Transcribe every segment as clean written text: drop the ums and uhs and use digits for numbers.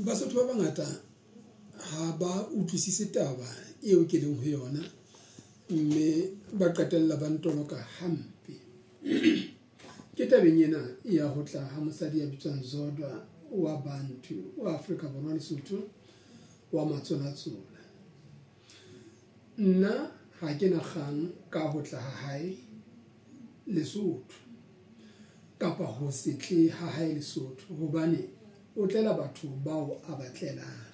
Basotho ba bangata ha ba utlwisise taba eo ke leng ho yona, mme ba qetella ba ntoloka hampe. Ke tabeng ena ya ho tla ha mosadi ya bitswang Zodwa wa Bantu wa Afrika Borwa Lesotho wa Matsolatsola. Nna ha ke na kgang ka ho tla ha hae Lesotho kapa ho se tle ha hae Lesotho, hobane o tlela batho bao a ba tlelang.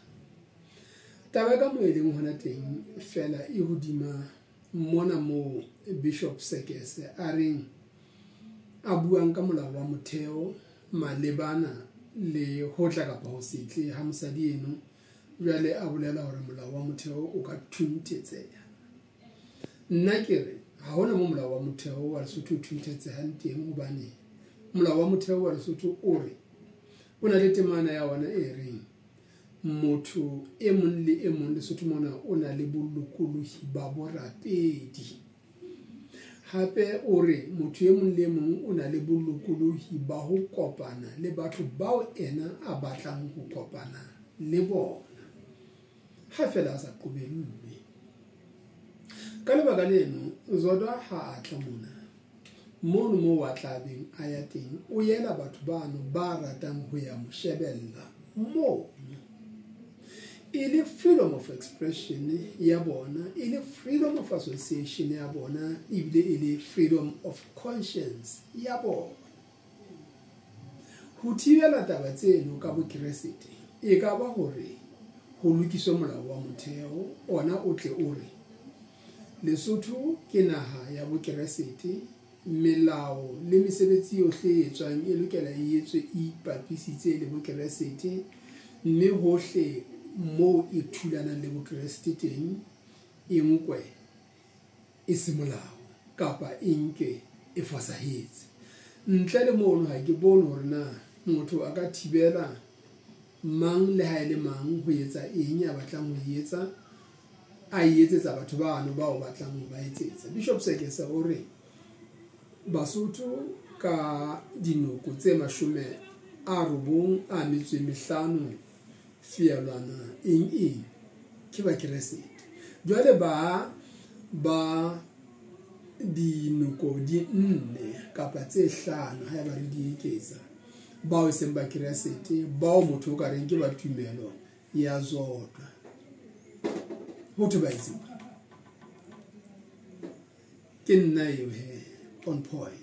Taba ka moo e leng hona teng fela e hodima mona moo Bishop Sekese a reng a buang ka molao wa motheo malebana le ho tla kapa ho se tle ha mosadi eno, jwale a bolela hore molao wa motheo o ka thunthetseha. Nna ke re ha hona mo molao wa motheo wa Lesotho o thunthetshehang teng, hobane molao wa motheo wa Lesotho o re o na le temana ya ona e reng motho e mong le e mong Lesotho mona o na le bolokolohi ba borapedi. Hape o re motho e mong le mong o na le bolokolohi ba ho kopana le batho bao ena a batlang ho kopana le bona, ha fela a sa qobellwe. Ka lebaka leno, Zodwa ha a tla mona mono moo a tla beng a ya teng, o yela batho bano ba ratang ho ya mo shebella mono, e le freedom of expression ya bona, e le freedom of association ya bona, ebile e le freedom of conscience ya bona. Ho thibela taba tseno ka bokeresete e ka ba hore ho lokiswe molao wa motheo ona o tle o re Lesotho ke naha ya bokeresete, melao le mesebetsi yohle e etswang e lokela e etswe e ipapisitse le bokeresete, mme hohle moo e thulanang le bokeresete teng e nkwe e se molao kapa e nke e fosahetse. Ntle le mono ha ke bone hore na motho a ka thibela mang le ha e le mang ho etsa eng ya batlang ho etsa, a e etsetsa batho bano bao batlang ho ba etsetsa. Bishop Sekese o re Basotho ka dinoko tse 95 feelwana eng eng ke bakeresete. Jwale ba dinoko di 4 kapa tse 5 ha ba re di eketsa, bao e seng bakeresete, bao motho o ka reng ke ba tumelo ya Zodwa, ho thwe ba etseng. Ke nna eo he, on point.